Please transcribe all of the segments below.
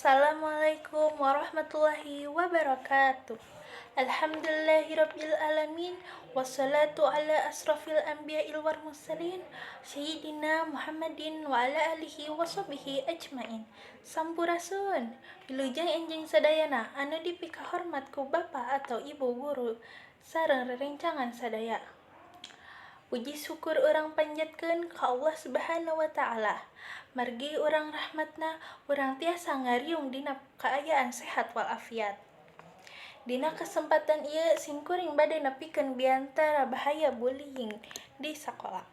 Assalamualaikum warahmatullahi wabarakatuh. Alhamdulillahirabbil alamin wassalatu ala asrafil anbiya'il wal mursalin sayyidina Muhammadin wa ala alihi washabbihi ajmain. Sampurasun. Wilujeng enjing sadayana anu dipikahormat ku Bapak atau Ibu guru sareng rerencangan sadaya. Puji syukur urang panjatkeun ka Allah Subhanahu wa Ta'ala. Margi urang rahmatna urang tiasa ngariung dina kaayaan sehat walafiat. Dina kesempatan ieu simkuring bade nepikeun biantara bahaya bullying di sakola.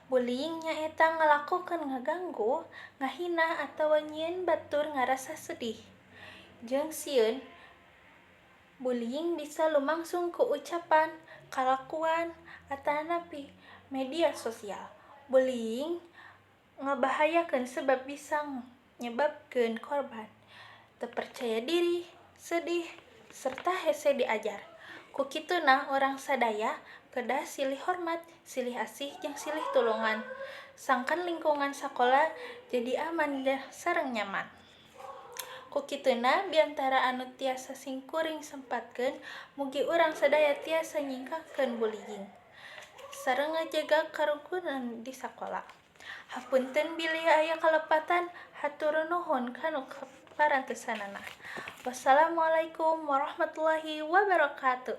Bullying nyaeta ngalakukeun ngaganggu, ngahina atawa nyieun batur ngarasa sedih jeung sieun. Bullying bisa lumangsung ku ucapan, kalakuan, atanapi media sosial. Bullying ngabahayakeun sebab bisa nyebabkeun korban teu percaya diri, sedih, serta hese diajar. Ku kituna urang sadaya kedah silih hormat, silih asih jeung silih tulungan sangkan lingkungan sakola jadi aman sareng nyaman. Ku kituna biantara anu tiasa simkuring sampatkeun, mugi urang sadaya tiasa nyingkahkeun bullying sareng ngajaga karukunan di sakola. Hapunten bilih aya kalepatan, hatur nuhun kana parantosanana. Wassalamualaikum warahmatullahi wabarakatuh.